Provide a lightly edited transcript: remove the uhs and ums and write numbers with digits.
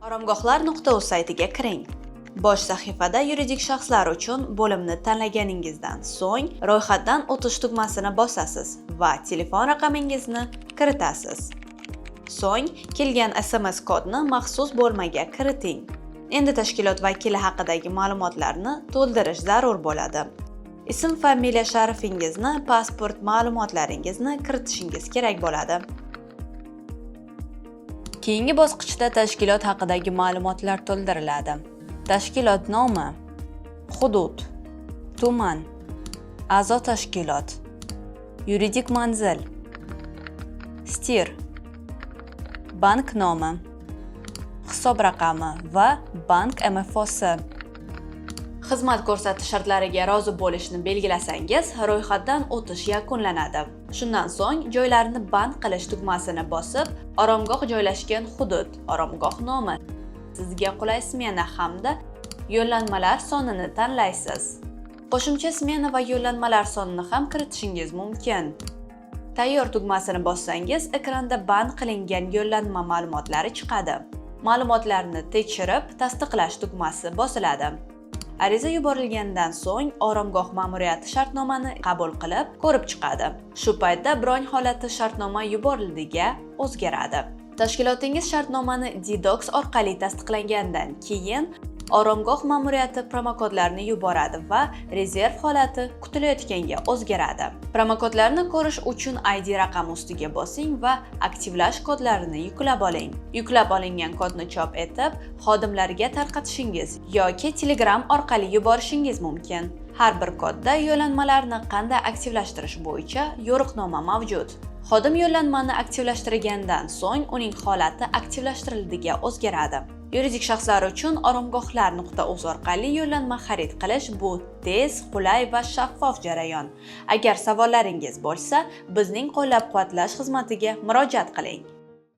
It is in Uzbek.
Oromgohlar.uz saytiga kiring. Bosh sahifada yuridik shaxslar uchun bo'limni tanlaganingizdan so'ng ro'yxatdan o'tish tugmasini bosasiz va telefon raqamingizni kiritasiz. So'ng kelgan SMS kodni maxsus bo'lmaga kiriting. Endi tashkilot vakili haqidagi ma'lumotlarni to'ldirish zarur bo'ladi. Ism, familiya, sharifingizni, pasport ma'lumotlaringizni kiritishingiz kerak bo'ladi. Keyingi bosqichda tashkilot haqidagi ma'lumotlar to'ldiriladi. Tashkilot nomi, hudud, tuman, a'zo tashkilot, yuridik manzil, STIR, bank nomi, hisob raqami va bank МФОsi. Xizmat ko'rsatish shartlariga rozi bo'lishni belgilasangiz, ro'yxatdan o'tish yakunlanadi. Shundan so'ng joylarni band qilish tugmasini bosib, oromgoh joylashgan hudud, oromgoh nomi, sizga qulay smena hamda yo'llanmalar sonini tanlaysiz. Qo'shimcha smena va yo'llanmalar sonini ham kiritishingiz mumkin. Tayyor tugmasini bossangiz, ekranda band qilingan yo'llanma ma'lumotlari chiqadi. Ma'lumotlarni tekshirib, tasdiqlash tugmasi bosiladi. Ariza yuborilgandan so'ng oromgoh ma'muriyati shartnomani qabul qilib, ko'rib chiqadi. Shu paytda bron holati shartnoma yuborildiga o'zgaradi. Tashkilotingiz shartnomani Ddocs orqali tasdiqlagandan keyin oromgoh ma'muriyati promokodlarni yuboradi va rezerv holati kutilayotganga o'zgaradi. Promokodlarni ko'rish uchun ID raqami ustiga bosing va aktivlash kodlarini yuklab oling. Yuklab olingan kodni chop etib, xodimlarga tarqatishingiz yoki Telegram orqali yuborishingiz mumkin. Har bir kodda yo'llanmalarni qanday aktivlashtirish bo'yicha yo'riqnoma mavjud. Xodim yo'llanmani aktivlashtirgandan so'ng uning holati aktivlashtirildiga o'zgaradi. Yuridik shaxslar uchun oromgohlar.uz orqali yo'llanma xarid qilish bu tez, qulay va shaffof jarayon. Agar savollaringiz bo'lsa, bizning qo'llab-quvvatlash xizmatiga murojaat qiling.